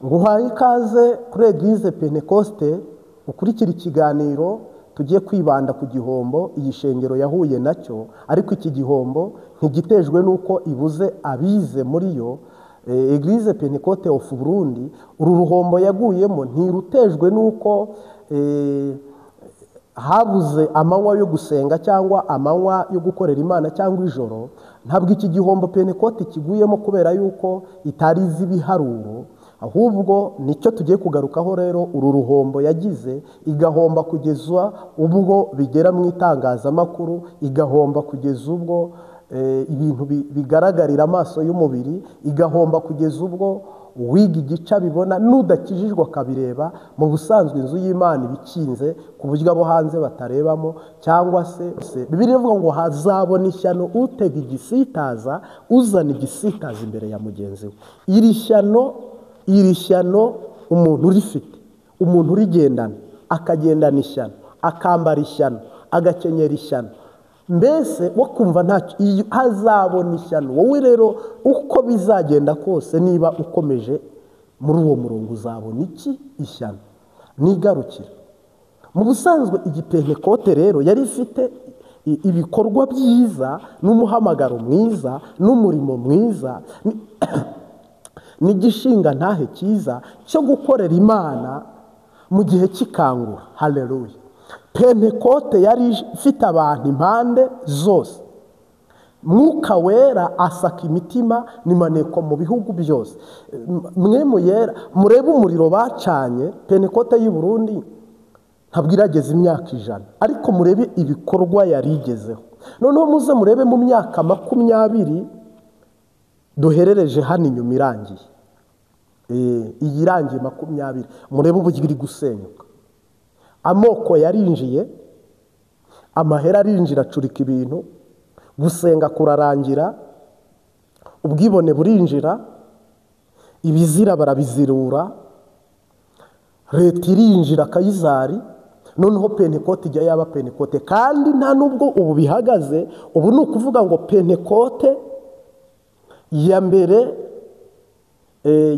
Nguhaye ikaze kuri Eglise Pentecoste, ukurikira ikiganiro tugiye kwibanda ku gihombo iyi shengero yahuye nacyo, ariko iki gihombo ntigitejwe nuko ibuze abize muri yo. Eglise Pentecoste of Burundi, uru ruhombo yaguyemo ntirutejwe nuko habuze amanywa yo gusenga cyangwa amanywa yo gukorera Imana cyangwa ijoro. Ntabwo iki gihombo Pentecoste kiguyemo kubera yuko itari izi ibiharuro, ahubwo nicyo tugiye kugarukaho rero. Uru ruhombo yagize igahomba kugezwa ubwo bigera mu itangazamakuru, igahomba kugeza ubwo ibintu bigaragarira amaso y'umubiri, igahomba kugeza ubwo uwiga igice abibona n'udakijijwe akabireba. Mu busanzwe inzu y'Imana ibikinze ku buryo abo hanze batarebamo, cyangwa se Bibiliya ivuga ngo hazabona ishyano utega igisitaza, uzana igisitaza imbere ya mugenzi we. Iri shyano umuntu urifite, umuntu urigendana, akagendana ishyano, akambara ishyano, agakenyera ishyano, mbese wo kumva ntacyo, hazabona ishyano. Wowe rero uko bizagenda kose, niba ukomeje muri uwo murongo uzabona iki? Ishyano. Nigarukira mu busanzwe igipentekote rero yari ifite ibikorwa byiza n'umuhamagaro mwiza n'umurimo mwiza n'igishinga ntahe cyiza cyo gukorera Imana mu gihe cy'ikangura. Haleluya. Pentekote yari ifite abantu impande zose. Mwuka Wera asaka imitima n'imaneko mu bihugu byose. Mwe muyera murebe umuriro bacanye. Pentekote y'u Burundi ntabwo irageze imyaka 100, ariko murebe ibikorwa yarigezeho. Noneho muze murebe mu myaka 20 duherereje hano inyuma irangiye, iyi irangiye 20, murebe uburyo iri gusenyuka. Amoko yarinjiye, amahera arinjira acurika ibintu, gusenga kurarangira, ubwibone burinjira, ibizira barabizirura, leta irinjira Kayizari. Noneho Pentekote ijya yaba Pentekote, kandi nta nubwo ubu bihagaze. Ubu ni ukuvuga ngo Pentekote ya mbere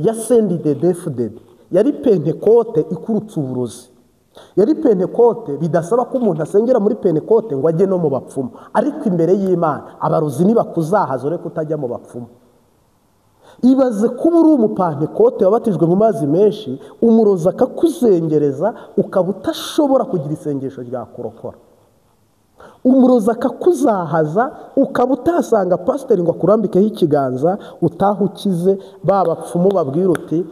ya CNDD-FDD yari Pentekote ikurutse uburozi, yari Pentekote bidasaba ko umuntu asengera muri Pentekote ngo ajye no mu bapfumu, ariko imbere y'Imana abarozi nibakuzahaza ureke utajya mu bapfumu. Ibaze kuba uri umupantekote wabatijwe mu mazi menshi, umurozi akakuzengereza ukaba utashobora kugira isengesho rya kurokora, umurozi akakuzahaza ukaba utasanga pasiteri ngo akurambikeho ikiganza utaha ukize. Ba bapfumu babwira uti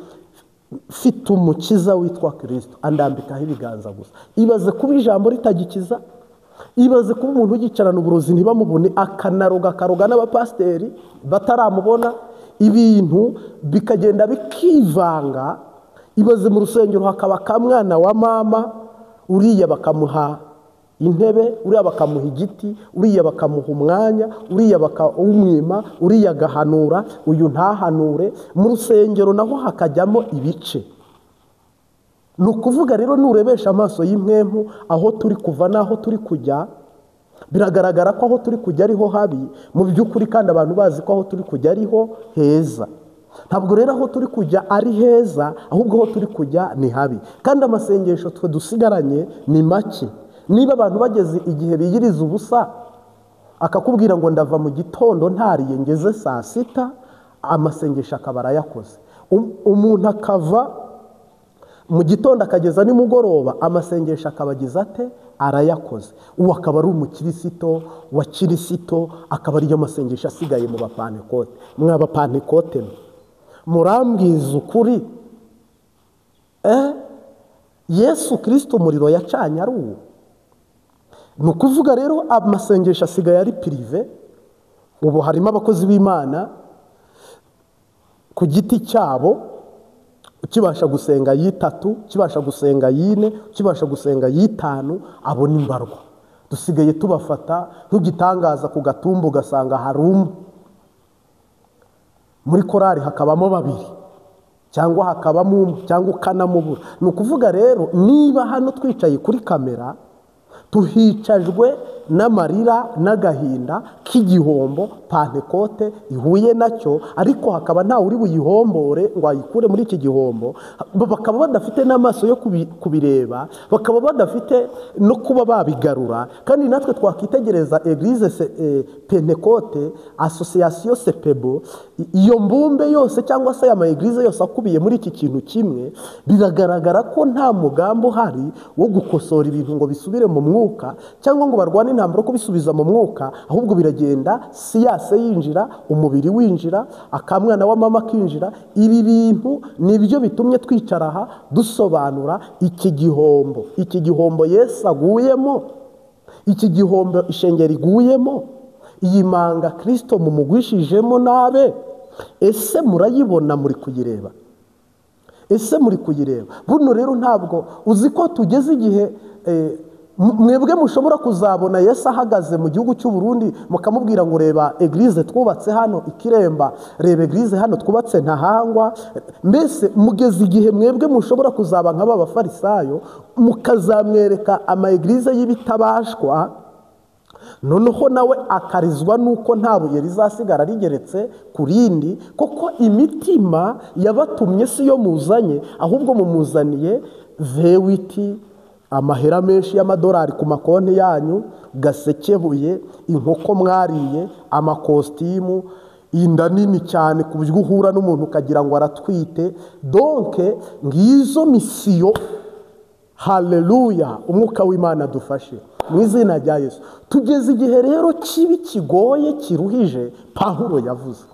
mfite umukiza witwa Kristo, andambikaho ibiganza gusa. Ibaze kuba ijambo ritagikiza, ibaze kuba umuntu ugicarana uburozi ntibamubone, akanaroga akaroga n'abapasiteri bataramubona, ibintu bikagenda bikivanga. Ibaze mu rusengero hakaba kamwana wa mama, uriya bakamuha intebe, uriya bakamuha igiti, uriya bakamuha umwanya, uriya bakawumwima, uriya agahanura, uyu ntahanure. Mu rusengero naho hakajyamo ibice. Ni ukuvuga rero nurebesha amaso y'impwemu aho turi kuva n'aho turi kujya, biragaragara ko aho turi kujya ariho habi mu by'ukuri, kandi abantu bazi ko aho turi kujya ariho heza. Ntabwo rero aho turi kujya ari heza, ahubwo aho turi kujya ni habi, kandi amasengesho twe dusigaranye ni make. Niba abantu bageze igihe biyiriza ubusa, akakubwira ngo ndava mu gitondo ntariye ngeze saa 6, amasengesho akaba arayakoze. Umuntu akava mu gitondo akageza nimugoroba, amasengesho akabagiza ate? Arayakoze. Uwo akaba ari umukirisito wa kirisito, akaba ariyo masengesho asigaye mu bapantekote. Mwa bapantekote murambwiza ukuri, Yesu Kristo umuriro yacanye ari uwo. Ni ukuvuga rero amasengesho asigaye ari prive. Ubu harimo abakozi b'Imana ku giti cyabo, ukibasha gusenga y'3, ukibasha gusenga y'4, ukibasha gusenga y'5, abo ni mbarwa. Dusigaye tubafata nk'igitangaza ku gatumba, ugasanga hari umwe muri korari hakabamo 2 cyangwa hakabamo umwe cyangwa ukanamubura. Ni ukuvuga rero niba hano twicaye kuri kamera, tuhicajwe n'amarira n'agahinda k'igihombo Pantekote ihuye nacyo, ariko hakaba nta uri buyihombore ngo ayikure muri iki gihombo. Bakaba badafite n'amaso yo kubireba, bakaba badafite no kuba babigarura. Kandi natwe twakitegereza Eglise Pentekote, Association Sepebo, iyo mbumbe yose cyangwa se ama eglise yose akubiye muri iki kintu kimwe, biragaragara ko nta mugambi uhari wo gukosora ibintu ngo bisubire mu mwuka, cyangwa ngo barwane intambara ko bisubiza mu mwuka, ahubwo biragenda siyase yinjira, umubiri winjira, akamwana wa mama kinjira. Ibi bintu nibyo bitumye twicara aha dusobanura iki gihombo, iki gihombo Yesu aguyemo, iki gihombo ishengero iguyemo, iyi manga Kristo mumugwishijemo nabe. Ese murayibona? Muri kuyireba? Ese muri kuyireba? Buno rero ntabwo uzi ko tugeze igihe mwebwe mushobora kuzabona Yesu ahagaze mu gihugu cy'u Burundi mukamubwira ngo reba eglise twubatse hano Ikiremba, reba eglise hano twubatse Ntahangwa. Mbese mugeze igihe mwebwe mushobora kuzaba nk'aba bafarisayo, mukazamwereka ama eglise y'ibitabashwa, noneho nawe akarizwa nuko nta buye rizasigara rigeretse ku rindi, kuko imitima yabatumye si yo muzanye, ahubwo mumuzaniye vewiti, amahera menshi y'amadolari ku makonti yanyu, gasekebuye, inkoko mwariye, amakositimu, inda nini cyane ku buryo uhura n'umuntu ukagira ngo aratwite. Donke ngizo misiyo. Haleluya, umwuka w'Imana dufashe mu izina rya Yesu. Tugeze igihe rero kibi kigoye kiruhije. Pawulo yavuze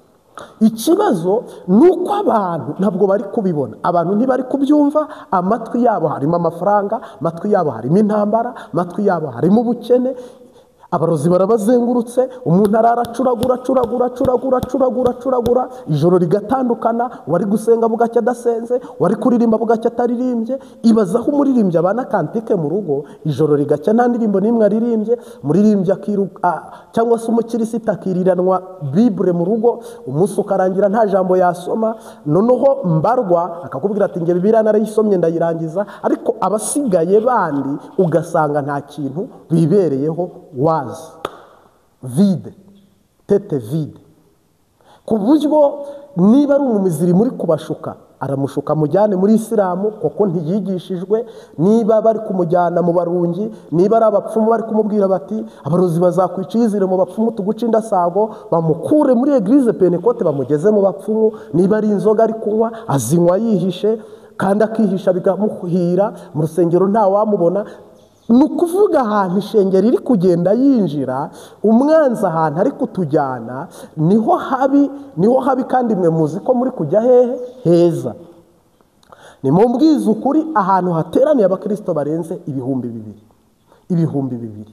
ikibazo nuko abantu ntabwo bari kubibona, abantu ntibari kubyumva. Amatwi yabo harimo amafaranga, amatwi yabo harimo intambara, amatwi yabo harimo ubukene, abarozi barabazengurutse, umuntu araracuragura curagura curagura curagura curagura, ijoro rigatandukana, wari gusenga bugacya adasenze, wari kuririmba bugacya ataririmbye. Ibazaho umuririmbyi abana kantike mu rugo, ijoro rigacya nta ndirimbo n'imwe aririmbye, umuririmbyi akiruka cyangwa se umukirisita akiriranwa Bible mu rugo, umunsi ukarangira nta jambo yasoma. Noneho mbarwa akakubwira ati nge Bibiliya narayisomye ndayirangiza, ariko abasigaye bandi ugasanga nta kintu bibereyeho, wazi vide, tete vide. Ku buryo niba ari umumiziri muri kubashuka, aramushuka mujyane muri Isilamu kuko ntiyigishijwe. Niba bari kumujyana mu barungi, niba ari abapfumu bari kumubwira bati abarozi bazakwica iyizire mu bapfumu tuguca indasago, bamukure muri Eglise Pentekote bamugeze mu bapfumu. Niba ari inzoga ari kunywa, azinywa yihishe, kandi akihisha bigamuhira mu rusengero nta wamubona. Ni ukuvuga ahantu ishengero iri kugenda yinjira, umwanzi ahantu ari kutujyana niho habi, niho habi. Kandi mwe muzi ko muri kujya hehe heza. Nimumbwize ukuri, ahantu hateraniye abakristo barenze 2000, 2000,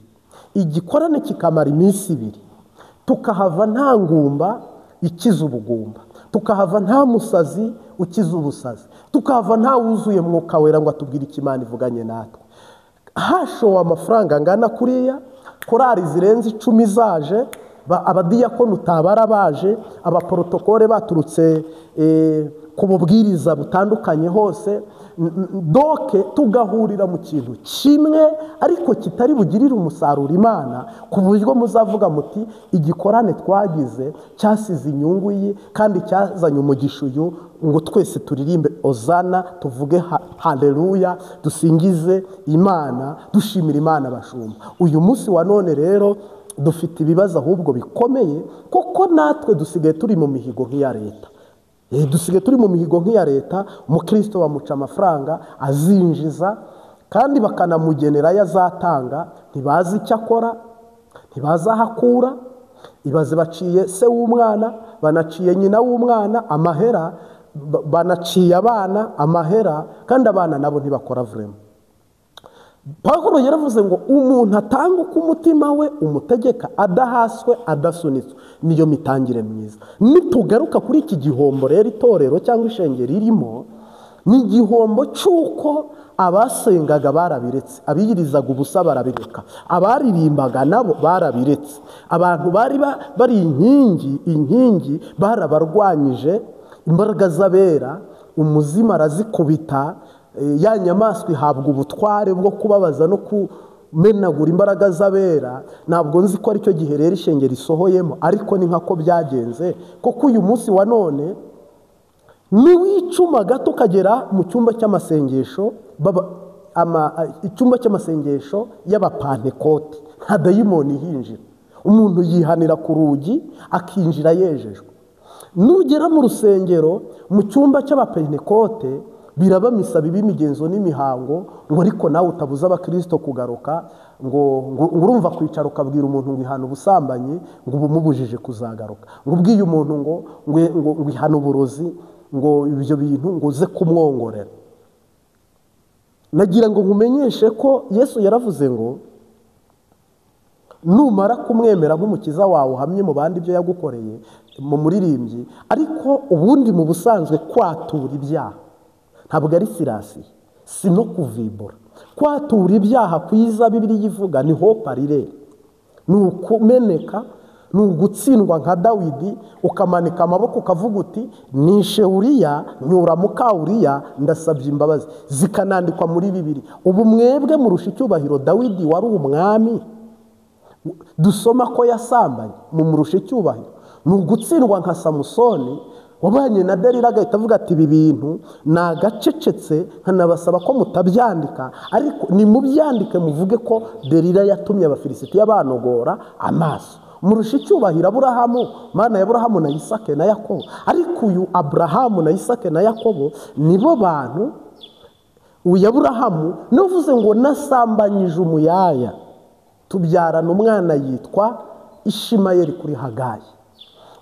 igikorane kikamara iminsi 2, tukahava nta ngumba ikiza ubugumba, tukahava nta musazi ukiza ubusazi, tukahava nta wuzuye mwuka wera ngo atubwire icyo Imana ivuganye natwe. Hashowe amafaranga angana kuriya, korali zirenze 10 zaje, abadiyakoni utabara baje, abaprotokole baturutse ku bubwiriza butandukanye hose, doke tugahurira mu kintu kimwe ariko kitari bugirire umusaruro Imana, ku buryo muzavuga muti igikorane twagize cyasize inyungu iyi kandi cyazanye umugisha uyu, ngo twese turirimbe ozana, tuvuge haleluya, dusingize Imana, dushimira Imana bashumba. Uyu munsi wa none rero dufite ibibazo ahubwo bikomeye, kuko natwe dusigaye turi mu mihigo nk'iya leta. Dusigaye turi mu mihigo nk'iya leta. Umukristo bamuca amafaranga azinjiza, kandi bakanamugenera ayo azatanga, ntibazi icyo akora, ntibazi aho akura. Ibaze baciye se w'umwana, banaciye nyina w'umwana amahera, banaciye abana amahera, kandi abana nabo ntibakora vrema. Pawulo yaravuze ngo umuntu atanga uko umutima we umutegeka, adahaswe adasunitswe, niyo mitangire myiza. Nitugaruka kuri iki gihombo rero itorero cyangwa ishengero ririmo, ni igihombo cy'uko abasengaga barabiretse, abiyirizaga ubusa barabireka, abaririmbaga nabo barabiretse, abantu bari bari inkingi barabarwanyije, imbaraga z'abera umuzima arazikubita, ya nyamaswa ihabwa ubutware bwo kubabaza no menagura imbaraga z'abera. Ntabwo nzi ko aricyo gihe rero ishengero isohoyemo, ariko ni nkako byagenze, kuko uyu munsi wa none niwicuma gato ukagera mu cyumba cy'amasengesho, icyumba cy'amasengesho y'abapantekote, nta dayimoni ihinjira. Umuntu yihanira ku rugi akinjira yejejwe. Nugera mu rusengero mu cyumba cy'abapentekote biraba misa bibi imigenzo n'imihango, ngo ariko nawe utabuza abakristo kugaruka, ngo urumva kwicara ukabwira umuntu ngo ihana ubusambanyi, ngo ubumubujije kuzagaruka, ngo ubwiye umuntu ngo ihana uburozi, ngo ibyo bintu ngo uze kumwongorera. Nagira ngo nkumenyeshe ko Yesu yaravuze ngo numara kumwemera nk'umukiza wawe uhamye mu bandi ibyo yagukoreye mu muririmbyi, ariko ubundi mu busanzwe kwatura ibyaha ntabwo ari sirasi, si no kuvibura. Kwatura ibyaha kwiza Bibiliya ivuga ni hoparire, ni ukumeneka, ni ugutsindwa nka Dawidi, ukamanika amaboko ukavuga uti nishe Uriya, nyura muka Uriya, ndasabye imbabazi, zikanandikwa muri Bibiliya. Ubu mwebwe murusha icyubahiro Dawidi wari umwami dusoma ko yasambanye, mumurusha icyubahiro. Ni ugutsindwa nka Samusoni wabanye na Delila agahita avuga ati ibi bintu nagacecetse nkanabasaba ko mutabyandika, ariko nimubyandike muvuge ko Delila yatumye Abafilisitiya banogora amaso. Murusha icyubahiro Aburahamu, Mana ya Aburahamu na Isake na Yakobo. Ariko uyu Aburahamu na Isake na Yakobo nibo bantu uyu Aburahamu nivuze ngo nasambanyije umuyaya tubyarana umwana yitwa Ishimayeli kuri Hagayi.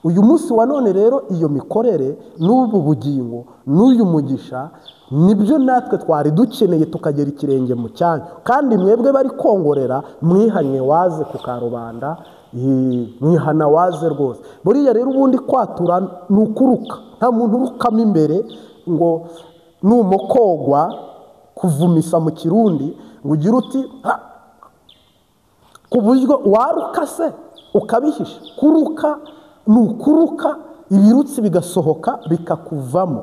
Uyu munsi wa none rero iyo mikorere n'ubu bugingo n'uyu mugisha nibyo natwe twari dukeneye, tukagera ikirenge mu cyanyu. Kandi mwebwe bari kongorera mwihanye waze ku karubanda, mwihana waze rwose. Buriya rero ubundi kwatura ni ukuruka, nta muntu urukamo imbere ngo numukogwa kuvumisa mu Kirundi ngo ugire uti ku buryo waruka se ukabihisha. Kuruka ni ukuruka ibirutsi bigasohoka bikakuvamo,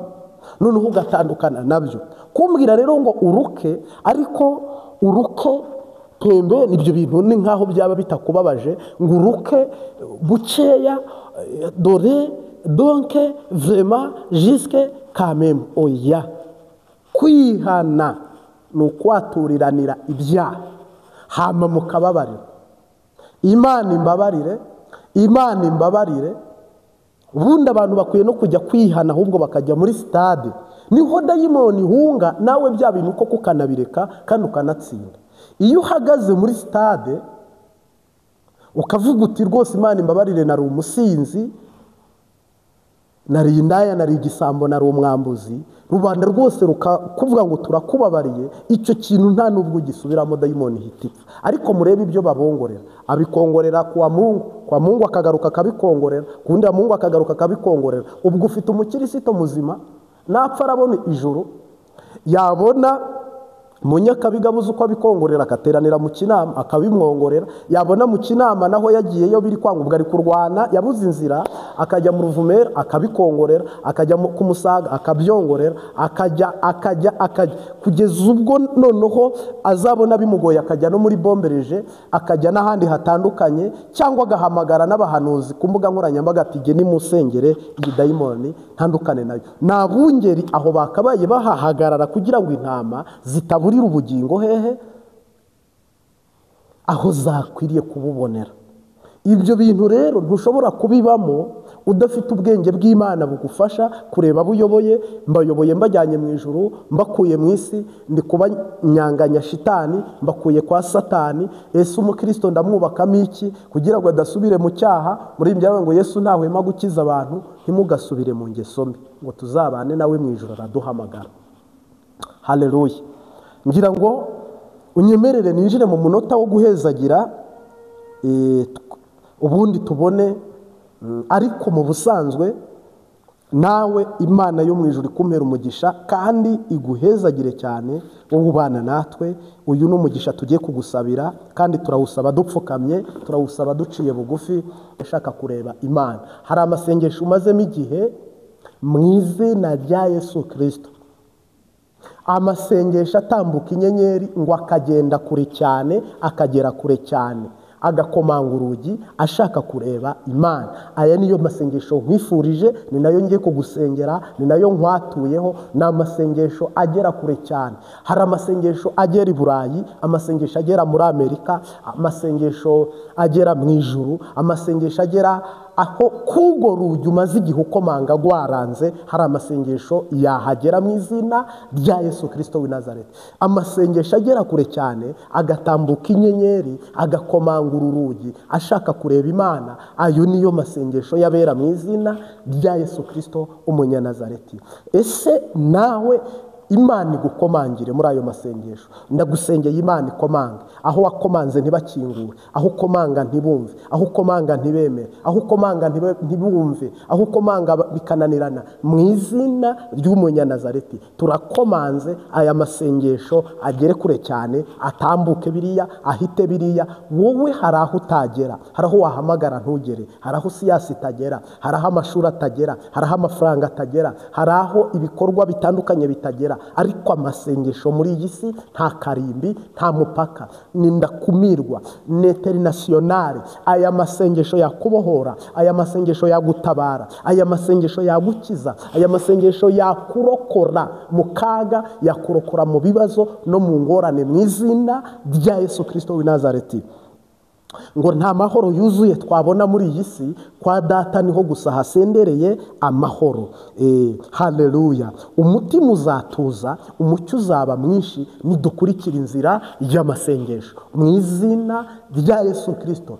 noneho ugatandukana nabyo. Kumbwira rero ngo uruke, ariko uruke pembe, nibyo bintu ni nkaho byaba bitakubabaje, ngo uruke bukeya, dore donke vraiment jusque quand même. Oya, kwihana ni ukwaturiranira ibyaha hama mukababarira. Imana imbabarire, Imana imbabarire. Ubundi abantu bakwiye no kujya kwihana, ahubwo bakajya muri stade, niho dayimoni ihunga, nawe bya bintu ko kukanabireka kandi ukanatsinda. Iyo uhagaze muri stade ukavuga uti rwose Imana imbabarire, nari umusinzi, nari indaya, nari igisambo, nari umwambuzi, rubanda rwose rukakuvuga ngo turakubabariye, icyo kintu nta nubwo ugisubiramo, dayimoni ihita ipfa. Ariko murebe ibyo babongorera, abikongorera kwa Mungu, kwa Mungu akagaruka akabikongorera, kundi wa Mungu akagaruka akabikongorera. Ubwo ufite umukirisito muzima napfa arabona ijuru, yabona Munyakabiga abuze uko abikongorera akateranira mu kinama akabimwongorera, yabona mu kinama naho yagiyeyo biri kwanga, ubwo ari kurwana yabuze inzira, akajya mu Ruvumera akabikongorera, akajya ku Musaga akabyongorera, akajya akajya akajya kugeza ubwo noneho azabona bimugoye akajya no muri Bombereje, akajya n'ahandi hatandukanye, cyangwa agahamagara n'abahanuzi ku mbuga nkoranyambaga ati jye nimusengere iyi dayimoni ntandukane nayo. Nabungeri aho bakabaye bahahagarara kugira ngo intama zitabura ubugingo hehe aho zakwiriye kububonera. Ibyo bintu rero ntushobora kubibamo udafite ubwenge bw'Imana bugufasha kureba buyoboye. Mbayoboye mbajyanye mu ijuru, mbakuye mu isi, ndi kubanyanganya shitani, mbakuye kwa Satani. Ese umukristo ndamwubakamo iki kugira ngo adasubire mu cyaha? Muri ibyo ngo Yesu ntahwema gukiza abantu, ntimugasubire mu ngeso mbi, ngo tuzabane nawe mu ijuru araduhamagara. Haleluya. Ngira ngo unyemerere ninjire mu munota wo guhezagira, ubundi tubone. Ariko mu busanzwe nawe Imana yo mu ijuru ikumpera umugisha kandi iguhezagire cyane wowe ubana natwe. Uyu ni umugisha tugiye kugusabira, kandi turawusaba dupfukamye, turawusaba duciye bugufi, ushaka kureba Imana. Hari amasengesho umazemo igihe, mu izina rya Yesu Kristo Amasengesho atambuka inyenyeri ngo akagenda kure cyane, akagera kure cyane, agakomanga urugi ashaka kureba Imana. Aya niyo masengesho nkwifurije, ni nayo ngiye kugusengera, ni nayo nkwatuyeho. Ni amasengesho agera kure cyane. Hari amasengesho agera i Burayi, amasengesho agera muri Amerika, amasengesho agera mu ijuru, amasengesho agera aho kugo rugi umaze igihe ukomanga gwaranze. Hari amasengesho yahagera mu izina rya Yesu Kristo w'i Nazareti. Amasengesho agera kure cyane, agatambuka inyenyeri, agakomanga urugi ashaka kureba Imana. Ayo niyo masengesho yabera mu izina rya Yesu Kristo umunyanazareti. Ese nawe Imana igukomangire muri ayo masengesho? Ndagusengeye Imana ikomange. Aho wakomanze ntibakingure, aho ukomanga ntibumve, aho ukomanga ntibemere, aho ukomanga ntibumve, aho ukomanga bikananirana. Mu izina ry'umunyanazareti turakomanze aya masengesho agere kure cyane, atambuke biriya, ahite biriya. Wowe hari aho utagera, hari aho wahamagara ntugere, hari aho siyasi itagera, hari aho amashuri atagera, hari aho amafaranga atagera, hari aho ibikorwa bitandukanye bitagera. Ariko amasengesho muri iyi si nta karimbi, nta mupaka, ni ndakumirwa, ni internationale. Aya masengesho yakubohora, aya masengesho yagutabara, aya masengesho yagukiza, aya masengesho yakurokora mu kaga, yakurokora mu bibazo no mu ngorane, mu izina rya Yesu Kristo w'i Nazareti. Ngo nta mahoro yuzuye twabona muri iyi si, kwa data niho gusa hasendereye amahoro. Haleluya. Umutima uzatuza, umucyo uzaba mwinshi nidukurikira inzira y'amasengesho mu izina rya Yesu Kristo.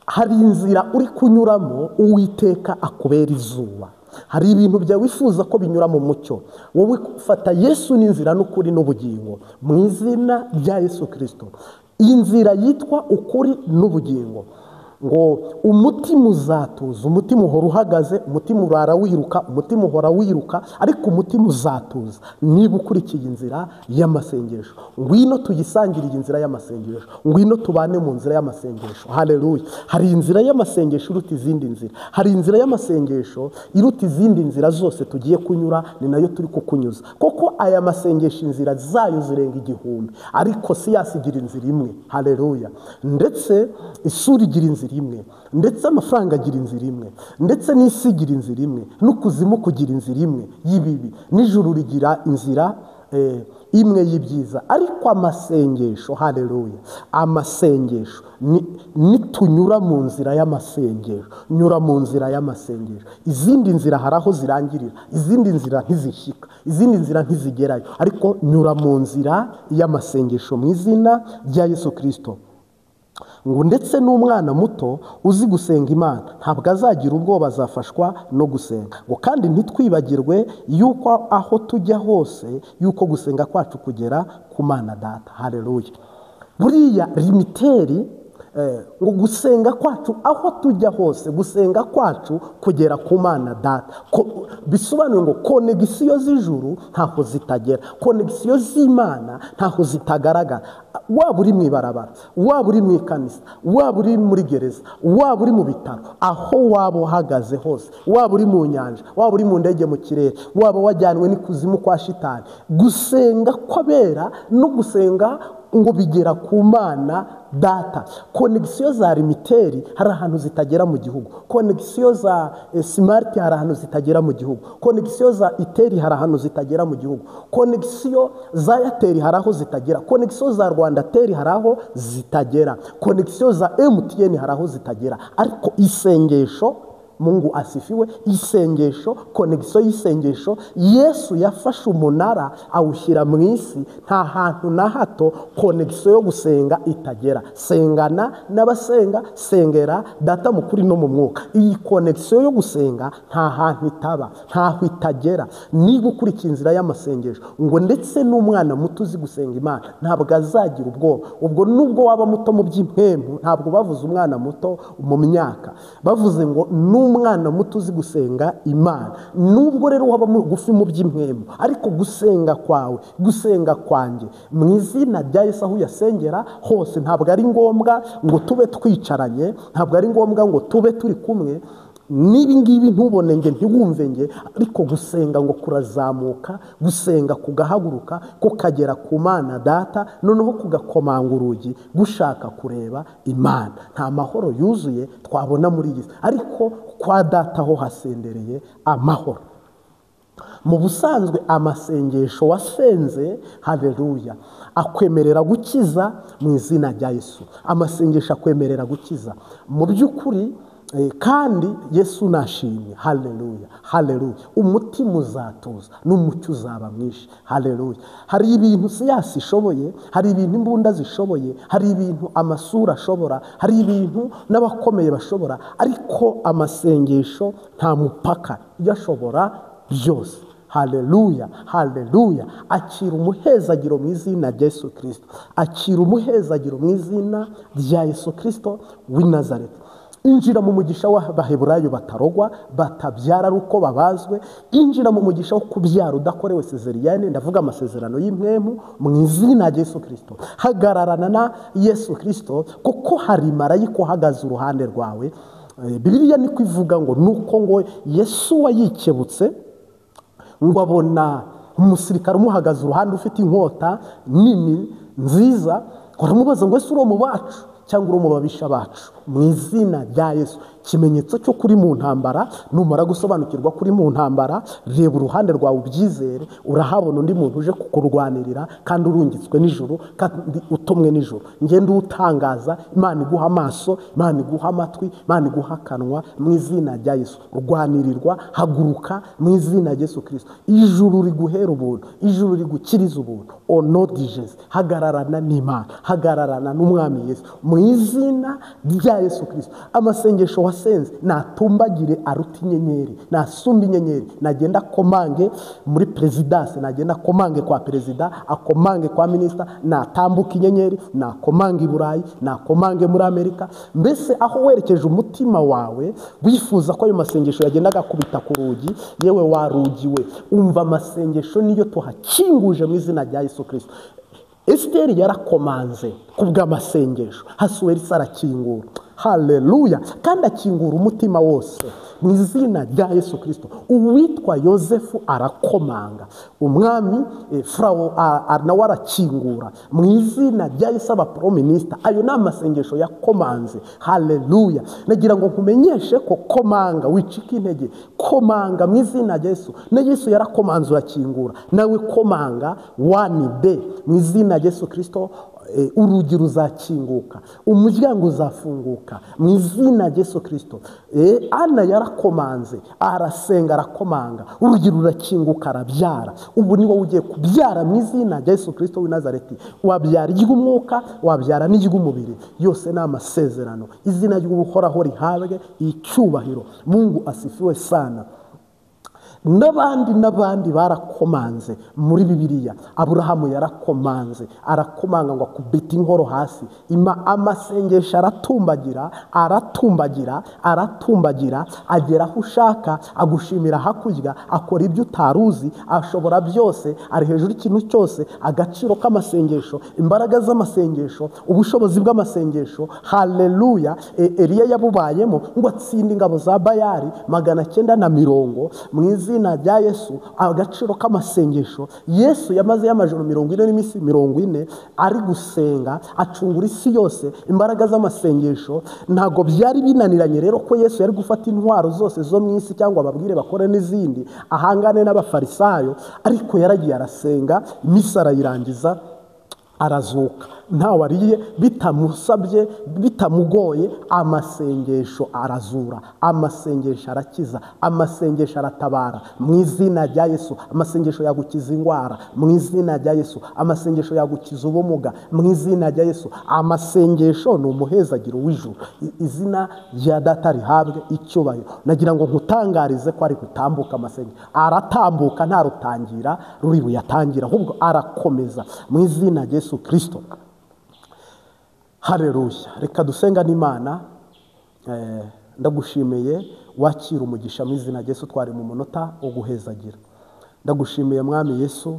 Hari inzira uri kunyuramo Uwiteka akubera izuba. Hari ibintu byawe wifuza ko binyura mu mucyo, wowe fata Yesu n'inzira n'ukuri n'ubugingo mu izina rya Yesu Kristo. Inzira yitwa ukuri n'ubugingo. Ngo umutima uzatuza, umutima uhora uhagaze, umutima urara wiruka, umutima uhora wiruka, ariko umutima uzatuza niba ukurikiye inzira y'amasengesho. Ngwino tuyisangire iyi nzira y'amasengesho, ngwino tubane mu nzira y'amasengesho. Haleluya. Hari inzira y'amasengesho iruta izindi nzira, hari inzira y'amasengesho iruta izindi nzira zose tugiye kunyura, ni nayo turi kukunyuza. Koko aya masengesho inzira zayo zirenga 1000, ariko siyasi igira inzira imwe. Haleluya. Ndetse isura igira inzira imwe, ndetse amafaranga agira inzira imwe, ndetse n'isi igira inzira imwe, n'ukuzimu kugira inzira imwe y'ibibi, n'ijuru rigira inzira imwe y'ibyiza. Ariko amasengesho, haleluya, amasengesho nitunyura mu nzira y'amasengesho, nyura mu nzira y'amasengesho. Izindi nzira hari aho zirangirira, izindi nzira ntizishika, izindi nzira ntizigerayo, ariko nyura mu nzira y'amasengesho mu izina rya Yesu Kristo. Ngo ndetse n'umwana muto uzi gusenga Imana ntabwo azagira ubwoba, azafashwa no gusenga. Ngo kandi ntitwibagirwe yuko aho tujya hose yuko gusenga kwacu kugera ku Mana Data. Haleluya. Buriya limiteri ngo gusenga kwacu aho tujya hose, gusenga kwacu kugera ku Mana Data. Bisobanuye ngo konegisiyo z'ijuru ntaho zitagera, konegisiyo z'Imana ntaho zitagaragara. Waba uri mu ibarabara, waba uri mu ikanisa, waba uri muri gereza, waba uri mu bitaro, aho waba uhagaze hose, waba uri mu nyanja, waba uri mu ndege mu kirere, waba wajyanwe n'ikuzimu kwa shitani, gusenga kw'abera no gusenga ngo bigera ku Mana Data. Konegisiyo za limiteri hari ahantu zitagera mu gihugu, konegisiyo za smart hari ahantu zitagera mu gihugu, konegisiyo za iteri hari ahantu zitagera mu gihugu, konegisiyo za Airtel hari aho zitagera, konegisiyo za Rwanda Tel hari aho zitagera, konegisiyo za MTN hari aho zitagera. Ariko isengesho, Mungu asifiwe, isengesho, konegisiyo y'isengesho, Yesu yafashe umunara awushyira mu isi, nta hantu na hato konegisiyo yo gusenga itagera. Sengana n'abasenga, sengera Data mukuri no mu mwuka. Iyi konegisiyo yo gusenga nta hantu itaba, ntaho itagera. Niba ukurikiye inzira y'amasengesho, ngo ndetse n'umwana muto uzi gusenga Imana ntabwo azagira ubwoba. Ubwo nubwo waba muto mu by'impemu, ntabwo bavuze umwana muto mu myaka, bavuze ngo umwana muto uzi gusenga Imana. Nubwo rero waba mugufi mu by'impemu, ariko gusenga kwawe, gusenga kwanjye mu izina rya Yesu aho uyasengera hose, ntabwo ari ngombwa ngo tube twicaranye, ntabwo ari ngombwa ngo tube turi kumwe. Nibi ngibi ntubone nge ntiwumve nge, ariko gusenga ngo kurazamuka, gusenga kugahaguruka kukagera ku Mana Data, noneho kugakomanga urugi gushaka kureba Imana. Nta mahoro yuzuye twabona muri iyi, ariko kwa Data ho hasendereye amahoro. Mu busanzwe amasengesho wasenze, haleluya, akwemerera gukiza mu izina rya Yesu. Amasengesho akwemerera gukiza mu by'ukuri, kandi Yesu nashimye. Haleluya, haleluya. Umutima uzatuza n'umucyo uzaba mwinshi. Haleluya. Hari ibintu siyasi ishoboye, hari ibintu imbunda zishoboye, hari ibintu amasura ashobora, hari ibintu n'abakomeye bashobora, ariko amasengesho nta mupaka, yashobora byose. Haleluya, haleluya. Akira umuhezagiro mu izina rya Yesu Kristo. Akira umuhezagiro mu izina rya Yesu Kristo w'i Nazareti. Injira mu mugisha w'Abaheburayo batarogwa, batabyara ari uko babazwe. Injira mu mugisha wo kubyara udakorewe sezeriyane, ndavuga amasezerano y'impwemu mu izina rya Yesu Kristo. Hagararana na Yesu Kristo, kuko hari marayika uhagaze uruhande rwawe. Bibiliya niko ivuga ngo nuko ngo Yesu wayikebutse ngo abona umusirikare umuhagaze uruhande ufite inkota nini nziza, aramubaza ngo ese uri mu bacu cyangwa uri mu babisha bacu? Mu izina rya Yesu. Ikimenyetso cyo kuri mu ntambara, numara gusobanukirwa kuri mu ntambara, reba uruhande rwawe ubyizere, urahabona undi muntu uje kukurwanirira kandi urungitswe n'ijuru, kandi utumwe n'ijuru. Ngende utangaza, Imana iguha amaso, Imana iguha amatwi, Imana iguha akanwa mu izina rya Yesu. Rwanirirwa, haguruka mu izina rya Yesu Kristo. Ijuru riguhera ubuntu, ijuru rigukiriza ubuntu. Ono di Jesu. Hagararana n'Imana, hagararana n'Umwami Yesu mu izina rya Yesu Kristo. Amasengesho wasenze natumbagire aruta inyenyeri, nasumba inyenyeri, nagenda akomange muri presidence, nagenda akomange kwa perezida, akomange kwa minister, natambuka inyenyeri, nakomange i Burayi, nakomange muri Amerika. Mbese aho werekeje umutima wawe wifuza ko ayo masengesho yagendaga akubita ku rugi, yewe warugiwe, umva amasengesho niyo tuhakinguje mu izina rya Yesu Kristo. Esiteri yarakomanze kubw'amasengesho, Hasuwerisi arakingura. Haleluya. Kandi akingura umutima wose mu izina rya Yesu Kristo. Uwitwa Yosefu arakomanga, umwami Farawo nawe arakingura mu izina rya Yesu. Abaprominista, ayo ni amasengesho yakomanze. Haleluya. Nagira ngo nkumenyeshe ko komanga wicika intege, komanga mu izina rya Yesu. Na Yesu yarakomanze urakingura, nawe komanga one day mu izina rya Yesu Kristo. Urugi ruzakinguka, umuryango uzafunguka mu izina rya Yesu Kristo. Ana yarakomanze, arasenga, arakomanga, urugi rurakinguka, arabyara. Ubu ni wowe ugiye kubyara mu izina rya Yesu Kristo w'i Nazareti. Wabyara iry'umwuka, wabyara n'iry'umubiri, yose ni amasezerano. Izina ry'Uhoraho rihabwe icyubahiro. Mungu asifiwe sana. N'abandi n'abandi barakomanze muri Bibiliya. Aburahamu yarakomanze, arakomanga ngo akubita inkoro hasi. Amasengesho aratumbagira, aratumbagira, aratumbagira, agera aho ushaka, agushimira hakurya, akora ibyo utaruzi, ashobora byose, ari hejuru ikintu cyose. Agaciro k'amasengesho, imbaraga z'amasengesho, ubushobozi bw'amasengesho. Haleluya. Eliya yabubayemo ngo atsinde ingabo za Bayali 990 mu izina rya Yesu. Agaciro k'amasengesho. Yesu yamaze y'amajoro 40 n'iminsi 40 ari gusenga, acungura isi yose. Imbaraga z'amasengesho ntago byari binaniranye rero ko Yesu yari gufata intwaro zose zo mu isi cyangwa ababwire bakore n'izindi, ahangane n'abafarisayo, ariko yaragiye arasenga, iminsi arayirangiza, arazuka. Ntawe ariye, bitamusabye, bitamugoye. Amasengesho arazura, amasengesho arakiza, amasengesho aratabara mu izina rya Yesu. Amasengesho yagukiza indwara mu izina rya Yesu. Amasengesho yagukiza ubumuga mu izina rya Yesu. Amasengesho ni umuhezagiro w'ijuru. Izina rya Data rihabwe icyubahiro. Nagira ngo nkutangarize ko ari gutambuka amasengesho, aratambuka, nta rutangira ruri buyatangira, ahubwo arakomeza mu izina rya Yesu Kristo. Haleluya. Reka dusenga n'Imana. Ndagushimiye wakira umugisha mu izina rya Yesu. Twari mu munota wo guhezagira. Ndagushimiye Mwami Yesu,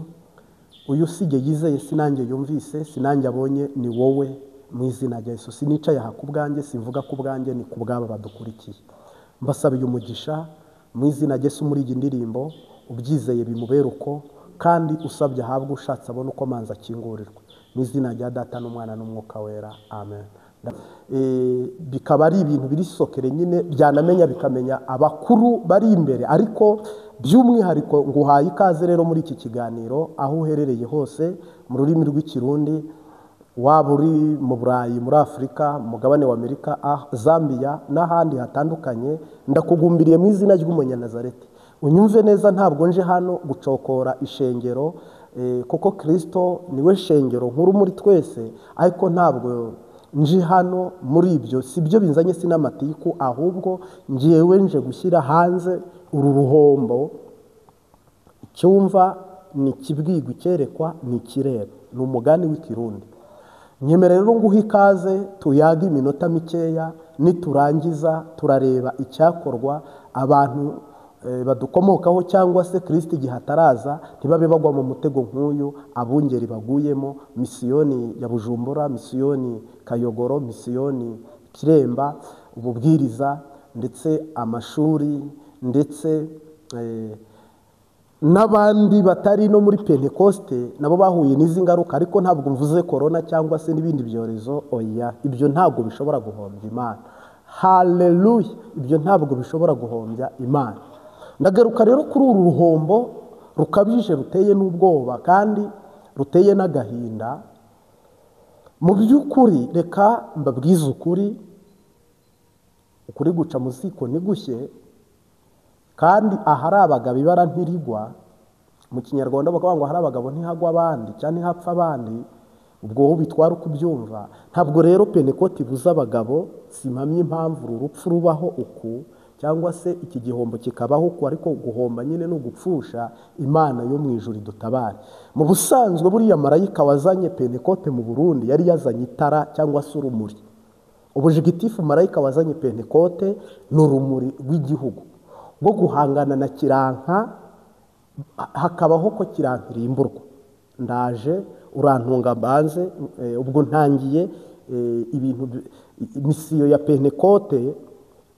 uyu usige yizeye, sinanjye yumvise, sinanjye abonye, ni wowe mu izina rya Yesu. Sinicaye aha ku bwanjye, simvuga ku bwanjye, ni ku bw'aba badukurikiye. Mbasabiye umugisha mu izina rya Yesu muri iyi ndirimbo, ubyizeye bimubere uko, kandi usabye ahabwe, ushatse abone uko manza akingurirwa. Mu izina rya Data n'Umwana n'Umwuka Wera, amen. Bikaba ari ibintu biri sokere nyine, byanamenya bikamenya abakuru bari imbere, ariko by'umwihariko nguhaye ikaze rero muri iki kiganiro aho uherereye hose mu rurimi rw'Ikirundi, waba uri mu Burayi, muri Afurika, mu mugabane wa Amerika, Zambia n'ahandi hatandukanye, ndakugumbiriye mu izina ry'Umunyanazareti. Unyumve neza, ntabwo nje hano gucokora ishengero, kuko Kristo niwe shengero nkuru muri twese, ariko ntabwo nje hano muri ibyo, si byo binzanye, si n'amatiku, ahubwo ngewe nje gushyira hanze uru ruhombo. Icyumva ni ikibwigwa, icyerekwa ni ikireba, ni umugani w'Ikirundi. Nyemera rero nguhe ikaze, tuyaga iminota mikeya, niturangiza turareba icyakorwa abantu badukomokaho cyangwa se Kristo igihe ataraza ntibabe bagwa mu mutego nk'uyu abungeri baguyemo, misiyoni ya Bujumbura, misiyoni Kayogoro, misiyoni Kiremba, ububwiriza ndetse amashuri ndetse n'abandi batari no muri Pentekoste nabo bahuye n'izi ngaruka. Ariko ntabwo mvuze corona cyangwa se n'ibindi byorezo, oya, ibyo ntabwo bishobora guhombya Imana. Haleluya, ibyo ntabwo bishobora guhombya Imana. Ndagaruka rero kuri uru ruhombo rukabije, ruteye n'ubwoba kandi ruteye n'agahinda. Mu by'ukuri reka mbabwize ukuri, ukuri guca mu ziko ntigushye, kandi ahari abagabo ibara ntirigwa. Mu Kinyarwanda bakavuga ngo ahari abagabo ntihagwa abandi cyangwa ntihapfa abandi, ubwo wowe bitwara uko ubyumva. Ntabwo rero Pentekote ibuza abagabo, simpamye impamvu uru rupfu rubaho uku cyangwa se iki gihombo kikabaho uku, ariko guhomba nyine no gupfusha. Imana yo mu ijuru idutabare. Mu busanzwe buriya marayika wazanye Pentekote mu Burundi yari yazanye itara cyangwa se urumuri. Ubujigitifu marayika wazanye Pentekote ni urumuri rw'igihugu rwo guhangana na kiranka, hakabaho ko kiranka irimburwa. Ndaje urantunga mbanze, ubwo ntangiye ibintu misiyo ya Pentekote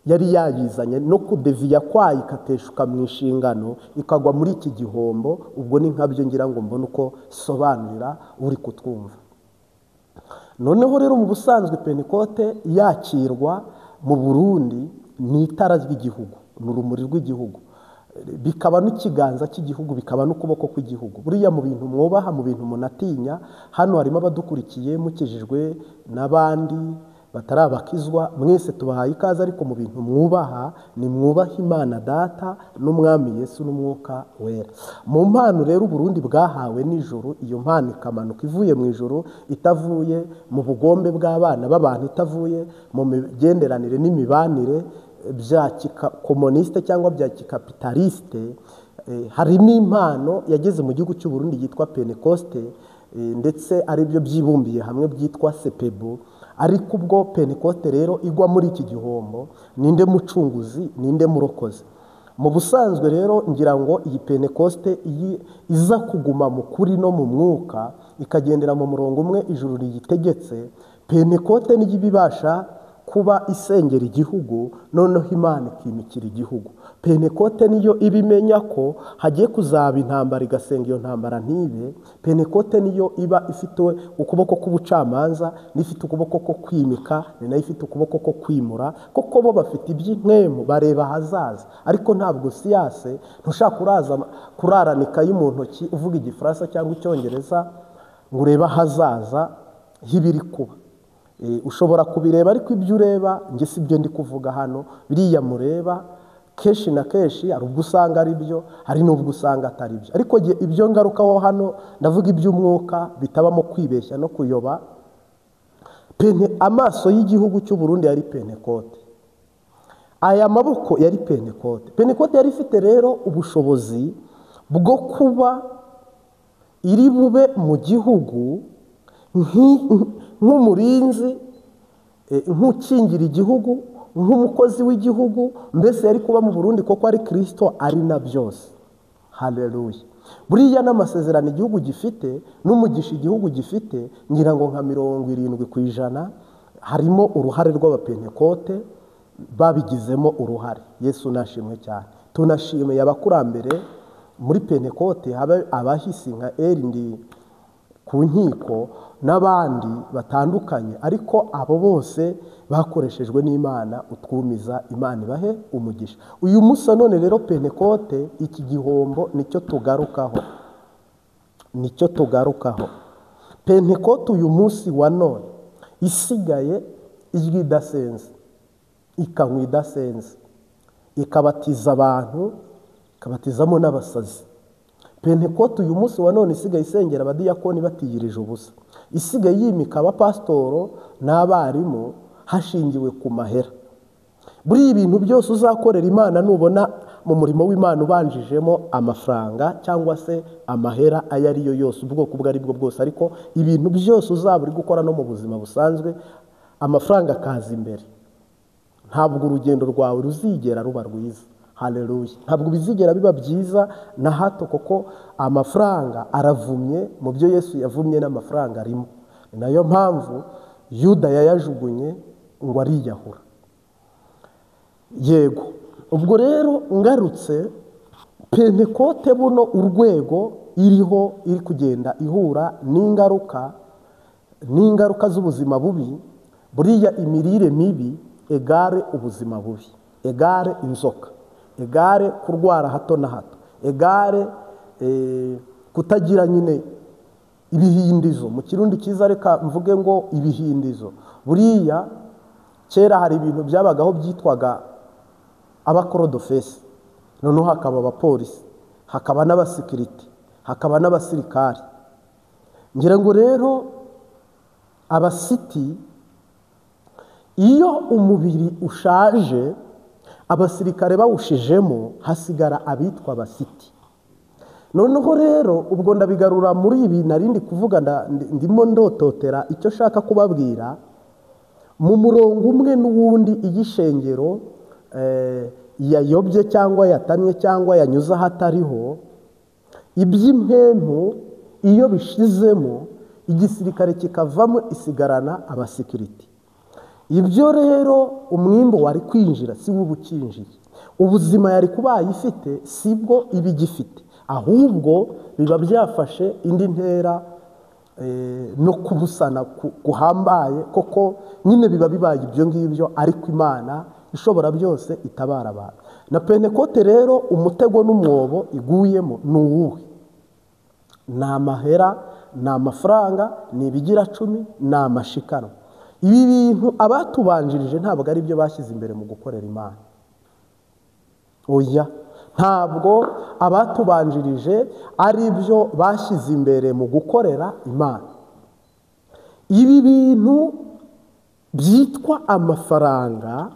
yari yayizanye no kudeviya kwayo ikateshuka mu inshingano ikagwa muri iki gihombo. Ubwo ni nkabyo ngira ngo mbone uko sobanurira uri kutwumva. Noneho rero mu busanzwe Pentekote yakirwa mu Burundi ni itara ry'igihugu, ni urumuri rw'igihugu, bikaba n'ikiganza cy'igihugu, bikaba n'ukuboko kw'igihugu. Buriya mu bintu mwubaha, mu bintu munatinya, hano harimo abadukurikiye mukijijwe n'abandi batarabakizwa, mwese tubahaye ikaze, ariko mu bintu mwubaha ni mwubaha Imana Data n'Umwami Yesu n'Umwuka Wera. Mu mpano rero Burundi bwahawe n'ijuru, iyo mpano ikamanuka ivuye mu ijuru, itavuye mu bugombe bw'abana b'abantu, itavuye mu migenderanire n'imibanire bya kikomuniste cyangwa bya kikapitaliste, harimo impano yageze mu gihugu cy'u Burundi yitwa Pentekoste, ndetse ari byo byibumbiye hamwe byitwa Sepebu. Ariko ubwo Pentekoste rero igwa muri iki gihombo, ninde mucunguzi, ninde murokozi? Mu busanzwe rero ngira ngo iyi Pentekoste iza kuguma mu kuri no mu mwuka, ikagendera mu murongo umwe ijuru riyitegetse, Pentekoste niyo ibibasha kuba isengera igihugu, noneho Imana ikimikira igihugu. Pentekote niyo ibimenya ko hagiye kuzaba intambara, igasenga iyo ntambara ntibe. Pentekote niyo iba ifite ukuboko k'ubucamanza, n'ifite ukuboko ko kwimika, ni nayo ifite ukuboko ko kwimura, kuko bo bafite iby'inkwemu, bareba ahazaza. Ariko ntabwo siyase, ntushaka kurarana ikayi mu ntoki uvuga Igifaransa cyangwa Icyongereza ngo urebe ahazaza h'ibiri kuba. Ushobora kubireba, ariko ibyo ureba nge si byo ndi kuvuga hano. Biriya mureba kenshi na kenshi hari ubwo usanga ari byo, hari n'ubwo usanga atari byo. Ariko ibyo ngarukaho hano ndavuga iby'umwuka bitabamo kwibeshya no kuyoba. Amaso y'igihugu cy'u Burundi yari Pentekote, aya maboko yari Pentekote. Pentekote yari ifite rero ubushobozi bwo kuba iri bube mu gihugu nk'umurinzi, nk'ukingira igihugu, nk'umukozi w'igihugu, mbese yari kuba mu Burundi kuko ari Kristo ari na byose. Haleluya. Buriya n'amasezerano igihugu gifite n'umugisha igihugu gifite, ngira ngo nka 70% harimo uruhare rw'abapentekote. babigizemo uruhare. Yesu nashimwe cyane. Tunashimiye abakurambere muri Pentekote, abahisi nka Erindi ku nkiko n'abandi batandukanye, ariko abo bose bakoreshejwe n'Imana utwumiza. Imana ibahe umugisha. Uyu munsi none rero Pentekote, iki gihombo nicyo tugarukaho, nicyo tugarukaho. Pentekote uyu munsi wa none isigaye ijwi idasenze, ikanywa idasenze, ikabatiza abantu, ikabatizamo n'abasazi. Pentekote uyu munsi wa none isigaye isengera abadiyakoni batiyirije ubusa, isigaye yimika abapasitoro n'abarimu hashingiwe ku mahera. Buri ibintu byose uzakorera Imana nubona mu murimo w'Imana ubanjijemo amafaranga cyangwa se amahera ayo ari yo yose, ubwoko ubwo ari bwo bwose, ariko ibintu byose uzaba uri gukora no mu buzima busanzwe amafaranga akaza imbere, ntabwo urugendo rwawe ruzigera ruba rwiza. Haleluya. Ntabwo bizigera biba byiza na hato, kuko amafaranga aravumye. Mu byo Yesu yavumye n'amafaranga arimo. Ni nayo mpamvu Yuda yayajugunye ngo ariyahura. Yego, ubwo rero ngarutse Pentekote buno urwego iriho iri kugenda ihura n'ingaruka, n'ingaruka z'ubuzima bubi. Buriya imirire mibi egare ubuzima bubi, egare inzoka, egare kurwara hato na hato, egare kutagira nyine ibihindizo. Mu Kirundi cyiza reka mvuge ngo ibihindizo. Buriya kera hari ibintu byabagaho byitwaga abakorodofesi, noneho hakaba abapolisi, hakaba n'abasikiriti, hakaba n'abasirikari. Ngira ngo rero abasiti, iyo umubiri ushaje abasirikare bawushijemo hasigara abitwa abasiti. Noneho rero ubwo ndabigarura muri ibi narindi kuvuga, ndimo ndototera icyo shaka kubabwira. Mu murongo umwe n'uwundi igishengero yayobye cyangwa yatamye cyangwa yanyuze ahatariho, iby'impempu iyo bishizemo igisirikare kikavamo isigarana abasikiriti. Ibyo rero umwimbo wari kwinjira si wo ukinjiye, ubuzima yari kubaye ifite sibwo ibigifite, ahubwo biba byafashe indi ntera no kubusana guhambaye, koko nyine biba bibaye ibyo ngibyo. Ariko Imana ishobora byose itabara abantu. Na Pentekote rero umutego n'umwobo iguyemo ni uwuhe? Ni amahera, ni amafaranga, ni ibigira cumi, ni amashikanwa. Ibi bintu abatubanjirije ntabwo ari byo bashyize imbere mu gukorera Imana. Oya, ntabwo abatubanjirije ari byo bashyize imbere mu gukorera Imana. Ibi bintu byitwa amafaranga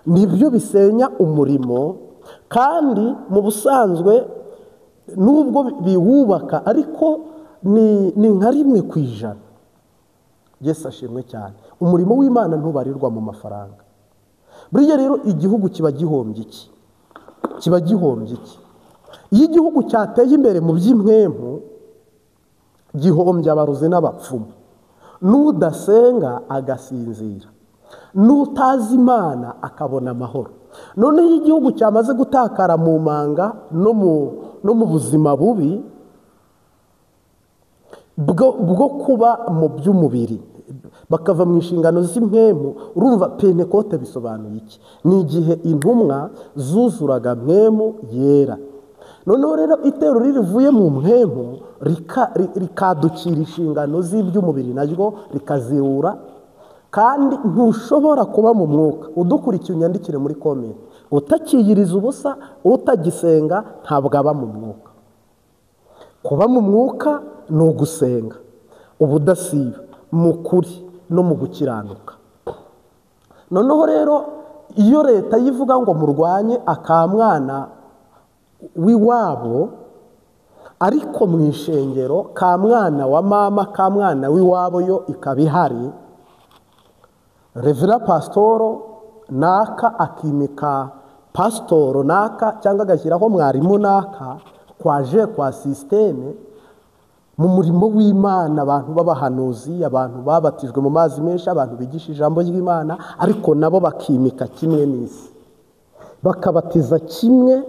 nibyo bisenya umurimo, kandi mu busanzwe nubwo biwubaka ariko ni nka 1%. Yesu ashimwe cyane. Umurimo w'Imana ntubarirwa mu mafaranga. Buriya rero igihugu kiba gihombye iki? Kiba gihombye iki? Iyo igihugu cyateye imbere mu by'impwemu, gihombye abarozi n'abapfumu, n'udasenga agasinzira, n'utazi Imana akabona amahoro. Noneho igihugu cyamaze gutakara mu manga no mu buzima bubi bwo kuba mu by'umubiri, bakava mu inshingano z'impwemu. Urumva Pentekote bisobanuye iki? Ni igihe intumwa zuzuraga mpwemu yera. Noneho rero itero rivuye mu mpwemu rikadukira inshingano z'iby'umubiri, naryo rikazirura. Kandi ntushobora kuba mu mwuka. Udukurikiye unyandikire muri comment, utakiyiriza ubusa, utagisenga, ntabwo aba mu mwuka. Kuba mu mwuka ni ugusenga ubudasiba, mu kuri no mu gukiranuka. Noneho rero iyo leta yivuga ngo murwanye akamwana w'iwabo, ariko mu ishengero kamwana wa mama, kamwana w'iwabo yo ikaba ihari, Revera pasitoro naka akimika pasitoro naka cyangwa agashyiraho mwarimu naka kwaje kwa sisiteme, Mu murimo w'Imana abantu b'abahanuzi, abantu babatijwe mu mazi menshi, abantu bigisha ijambo ry'Imana, ariko nabo bakimika kimwe n'isi, bakabatiza kimwe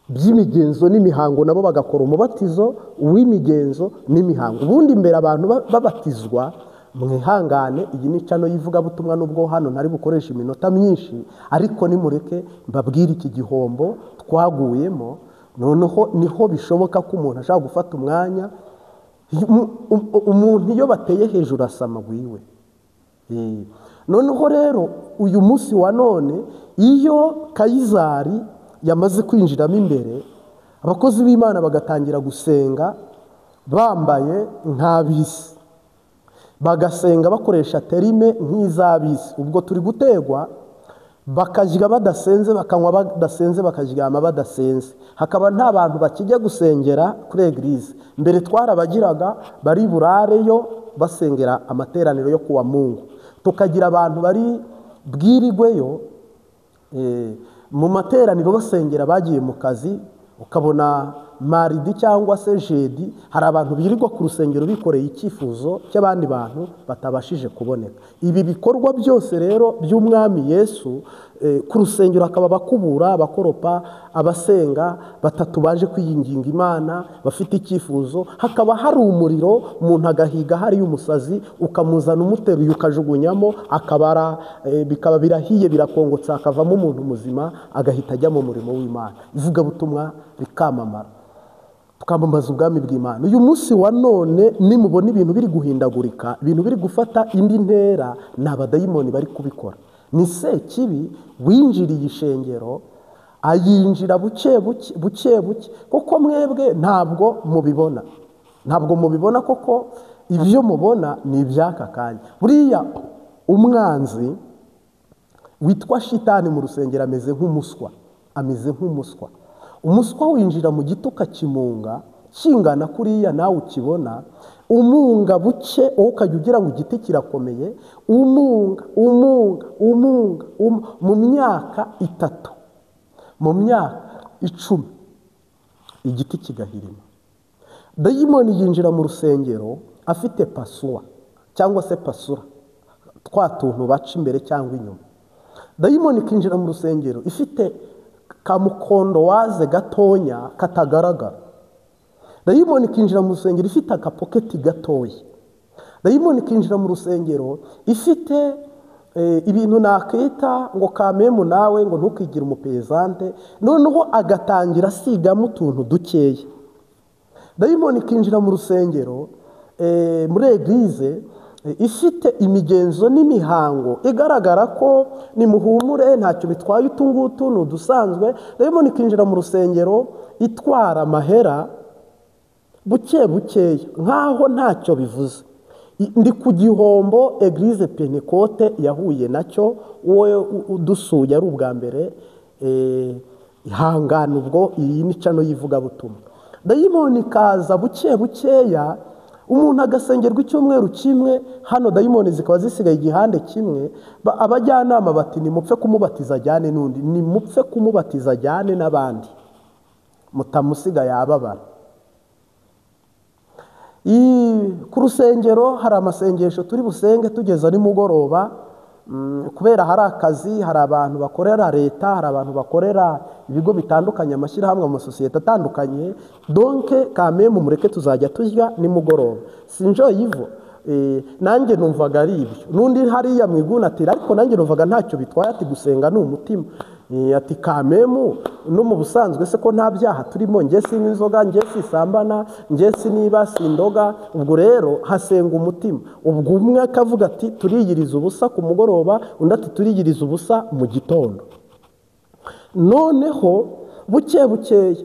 by'imigenzo n'imihango, nabo bagakora umubatizo w'imigenzo n'imihango. Ubundi mbere abantu babatizwa, mwihangane, iyi ni cano y'ivugabutumwa nubwo hano ntari bukoresha iminota myinshi, ariko nimureke mbabwire iki gihombo twaguyemo. Noneho niho bishoboka ko umuntu ashaka gufata umwanya. Umuntu iyo bateye hejuru asama gwiwe. Noneho rero uyu munsi wa none iyo Kayizari yamaze kwinjiramo imbere, abakozi b'Imana bagatangira gusenga bambaye nk'abisi, bagasenga bakoresha terime nk'iz'abisi. Ubwo turi gutegwa, bakajya badasenze, bakanywa badasenze, bakaryama badasenze, hakaba nta bantu bakijya gusengera kuri eglise. Mbere twarabagiraga bari burareyo basengera amateraniro yo kuwa Mungu, tukagira abantu bari bwirigweyo mu materaniro basengera bagiye mu kazi. Ukabona maridi cyangwa se jedi hari abantu birirwa ku rusengero bikoreye icyifuzo cy'abandi bantu batabashije kuboneka. Ibi bikorwa byose rero by'Umwami Yesu, ku rusengero hakaba abakubura, abakoropa, abasenga batatu baje kwiyinginga Imana bafite icyifuzo, hakaba hari umuriro, umuntu agahiga hari umusazi ukamuzana umuteruye ukajugunyamo, akabara bikaba birahiye birakongotsa, akavamo umuntu muzima agahita ajya mu murimo w'Imana. Ivugabutumwa rikamamara, tukamamaza ubwami bw'Imana. Uyu munsi wa none nimubona ibintu biri guhindagurika, ibintu biri gufata indi ntera, ni abadayimoni bari kubikora. Ni Sekibi winjiriye ishengero, ayinjira buke buke buke buke, kuko mwebwe ntabwo mubibona, ntabwo mubibona, koko ibyo mubona ni iby'aka kanya. Buriya umwanzi witwa Shitani mu rusengero ameze nk'umuswa, ameze nk'umuswa. Umuswa winjira mu giti ukakimunga kingana kuriya nawe ukibona, umunga buke wowe ukajya ugira ngo igiti kirakomeye, umunga umunga umunga mu myaka 3, mu myaka 10 igiti kigahirima. Dayimoni yinjira mu rusengero afite pasuwa cyangwa se pasura, twa tuntu baca imbere cyangwa inyuma. Dayimoni ikinjira mu rusengero ifite kamukondo waze gatonya katagaragara. Dayimoni ikinjira mu rusengero ifite akapoketi gatoya. Dayimoni ikinjira mu rusengero ifite ibintu nakita ngo kamemu nawe ngo ntukigire umupezante, noneho agatangira asigamo utuntu dukeya. Dayimoni ikinjira mu rusengero muri eglise ifite imigenzo n'imihango igaragara ko nimuhumure ntacyo bitwaye, utungutu ni udusanzwe. Dayimoni ikinjira mu rusengero itwara amahera buke bukeya nkaho ntacyo bivuze. Ndi ku gihombo eglise Pentecote yahuye nacyo, wowe udusuye ari ubwa mbere, ihangana ubwo iyi ni cano y'ivugabutumwa. Dayimoni ikaza buke bukeya, umuntu agasengerwa icyumweru kimwe, hano dayimoni zikaba zisigaye igihande kimwe. Abajyanama bati nimupfe kumubatiza ajyane n'undi, nimupfe kumubatiza ajyane n'abandi, mutamusiga yababara. Ku rusengero hari amasengesho turi busenge tugeza nimugoroba, kubera hari akazi, hari abantu bakorera leta, hari abantu bakorera ibigo bitandukanye, amashyirahamwe, amasosiyete atandukanye. Donke kamemu mureke tuzajya turya nimugoroba. Sinjoye ivo, nanjye numvaga ari ibyo. N'undi hariya mu iguni ati ariko nanjye numvaga ntacyo bitwaye, ati gusenga ni umutima. Ati kamemu no mu busanzwe se ko nta byaha turimo, njye sinywa inzoga, njye sisambana, njye siniba, sindoga. Ubwo rero hasenga umutima. Ubwo umwe akavuga ati turiyiriza ubusa ku mugoroba, undi ati turiyiriza ubusa mu gitondo. Noneho buke bukeya.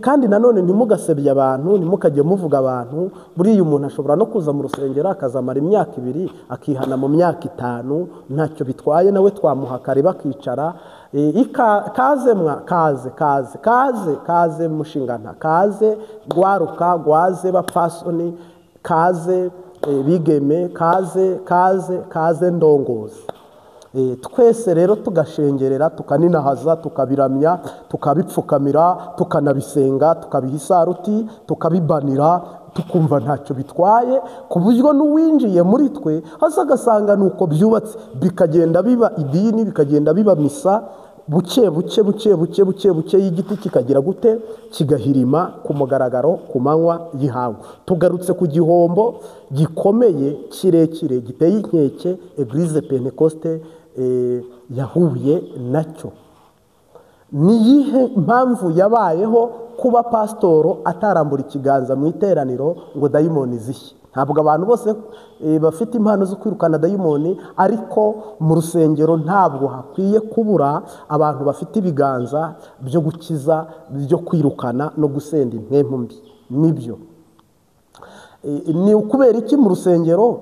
Kandi nanone ntimugasebye abantu, ntimukajye muvuga abantu. Buriya umuntu ashobora no kuza mu rusengero akazamara imyaka 2 akihana mu myaka 5, ntacyo bitwaye, nawe twamuha kare bakicara. Kaze mwa kaze kaze kaze kaze mushingana, kaze gwaruka, gwaze bapfasoni, kaze bigeme, kaze kaze kaze ndongozi. Twese rero tugashengerera, tukaninahaza, tukabiramya, tukabipfukamira, tukanabisenga, tukabiha isaruti, tukabibanira, tukumva ntacyo bitwaye, ku buryo n'uwinjiye muri twe aza agasanga ni uko byubatse, bikagenda biba idini, bikagenda biba misa, buke buke buke buke buke buke y'igiti kikagira gute, kigahirima ku mugaragaro ku manywa y'ihangu. Tugarutse ku gihombo gikomeye kirekire giteye inkeke Eglise Pentecoste yahuye nacyo. Ni iyihe mpamvu yabayeho kuba pasitoro atarambura ikiganza mu iteraniro ngo dayimoni zishye? Ntabwo abantu bose bafite impano zo kwirukana dayimoni, ariko mu rusengero ntabwo hakwiye kubura abantu bafite ibiganza byo gukiza, byo kwirukana no gusenda impwemu mbi. Nibyo. Ni ukubera iki mu rusengero?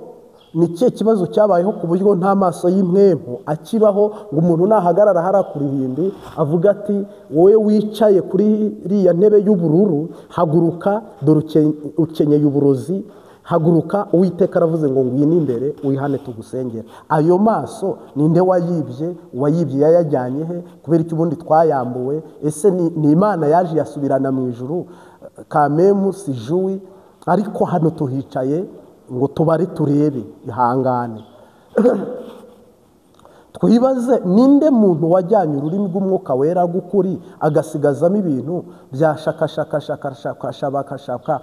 Ni ikihe kibazo cyabayeho ku buryo nta maso y'impwemu akibaho, ngo umuntu nahagarara hariya ku ruhimbi avuga ati wowe wicaye kuri iriya ntebe y'ubururu, haguruka, dore ukenyeye uburozi, haguruka, Uwiteka aravuze ngo ngwino imbere wihane tugusengera. Ayo maso ninde wayibye? Uwayibye yayajyanye he? Kubera iki ubundi twayambuwe? Ese ni Imana yaje yasubirana mu ijuru? Kamemu sijuwi, ariko hano tuhicaye ngo tubare turebe, ihangane. Twibaze ninde muntu wajyanye ururimi rw'umwuka wera gukuri agasigazamo ibintu bya shaka shaka shaka shaka shaka shaka,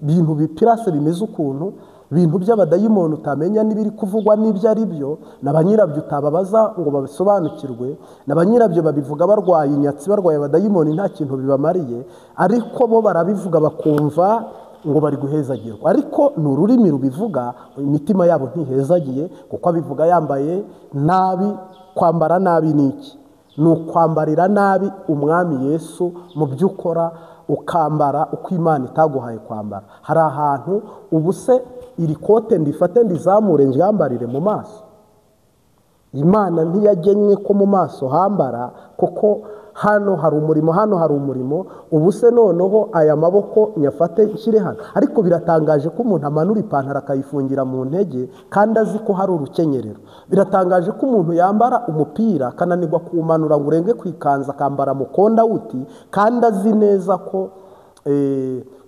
ibintu bipirase bimeze ukuntu, ibintu by'abadayimoni utamenya n'ibiri kuvugwa n'ibyo ari byo, na ba nyirabyo utababaza ngo babisobanukirwe, na ba nyirabyo babivuga barwaye inyatsi, barwaye abadayimoni nta kintu bibamariye, ariko bo barabivuga bakumva ngo bari guhezagirwa. Ariko ni ururimi rubivuga, imitima yabo ntihezagiye, kuko abivuga yambaye nabi. Kwambara nabi ni iki? Ni ukwambarira nabi Umwami Yesu mu byo ukora, ukambara uko Imana itaguhaye kwambara. Hari ahantu ubu se iri kote ndifate ndizamure ndyambarire mu maso? Imana ntiyagennye ko mu maso hambara, kuko hano hari umurimo, hano hari umurimo. Ubu se noneho aya maboko nyafate nshyire hano? Ariko biratangaje ko umuntu amanura ipantaro akayifungira mu ntege kandi azi ko hari urukenyerero. Biratangaje ko umuntu yambara umupira akananirwa kuwumanura ngo urenge ku ikanzu, akambara mukonda wuti, kandi azi neza ko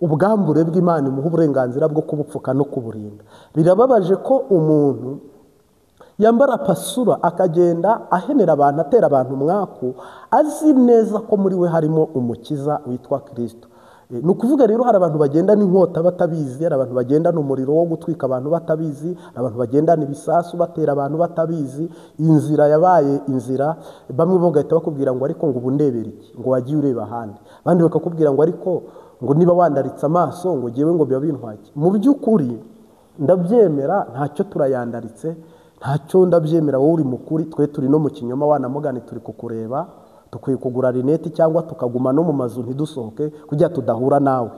ubwambure bw'Imana imuha uburenganzira bwo kubupfuka no kuburinda. Birababaje ko umuntu yambara pasura akagenda ahenera abantu, atera abantu umwaku, azi neza ko muri we harimo umukiza witwa Kristo. Ni ukuvuga rero hari abantu bagendana inkota batabizi, hari abantu bagendana umuriro wo gutwika abantu batabizi, hari abantu bagendana ibisasu batera abantu batabizi. Inzira yabaye inzira, bamwe bagahita bakubwira ngo ariko ngo ubu ndebera iki, ngo wagiye ureba ahandi. Abandi bakakubwira ngo ariko ngo niba wandaritse amaso ngo jyewe ngo biba bintwaye. Mu by'ukuri ndabyemera, ntacyo turayandaritse, ntacyo ndabyemera, wowe uri mukuri, twe turi no mu kinyoma, wanamugane turi kukureba. Tukwiye kugura rineti cyangwa tukaguma no mu mazu ntidusohoke kugira tudahura nawe.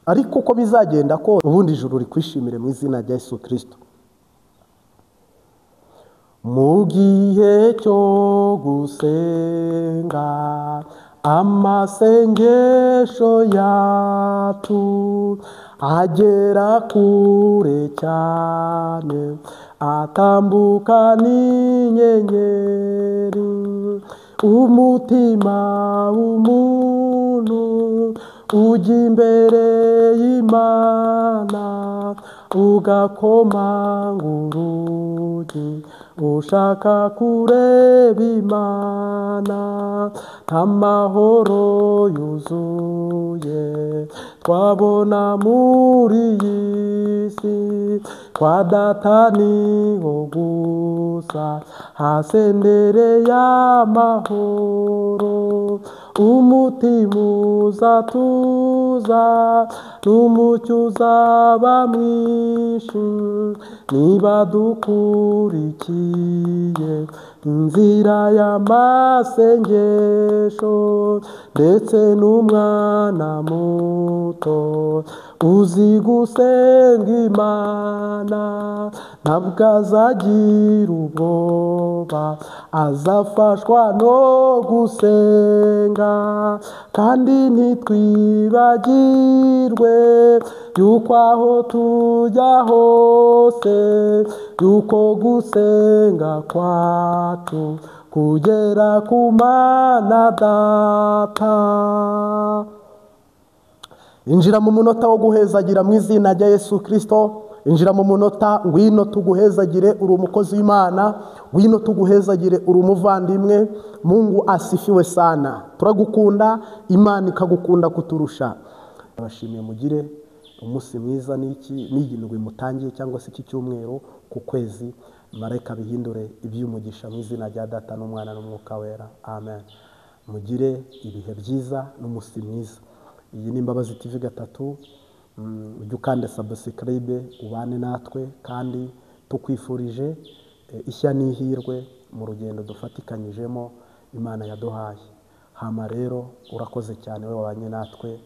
Ariko uko bizagenda ko ubundi ijuru rikwishimire mu izina rya Yesu Kristo. Mu gihe cyo gusenga amasengesho yacu agera kure cyane, atambuka n'inyenyeri. Umutima w'umuntu ujya imbere y'Imana, ugakomanga urugi ushaka kureba Imana. Nta mahoro yuzuye twabona muri iyi si, kwa Data niho gusa hasendereye amahoro. Umutima uzatuza n'umucyo uzaba mwinshi, niba dukurikiye inzira y'amasengesho. Ndetse n'umwana muto uzi gusenga Imana, ntabwo azagira ubwoba, azafashwa no gusenga Kandi ntitwibagirwe yuko aho tujya hose, yuko gusenga kwacu kugera ku Mana Data. Injira mu munota wo guhezagira mu izina rya Yesu Kristo. Injira mu munota, ngwino tuguhezagire, uri umukozi w'Imana, ngwino tuguhezagire, uri umuvandimwe. Mungu asifiwe sana. Turagukunda, Imana ikagukunda kuturusha. Abashimiye, mugire umunsi mwiza n'iki n'indwi mutangiye cyangwa se iki cyumweru ku kwezi. Marayika bihindure iby'umugisha mu izina rya Data n'Umwana n'Umwuka Wera. Amen. Mugire ibihe byiza n'umunsi mwiza. Iyi ni Imbabazi TV 3. Ujye ukanda subscribe ubane natwe, kandi tukwifurije ishya n'ihirwe mu rugendo dufatikanyijemo Imana yaduhaye. Hama rero urakoze cyane we wabanye natwe.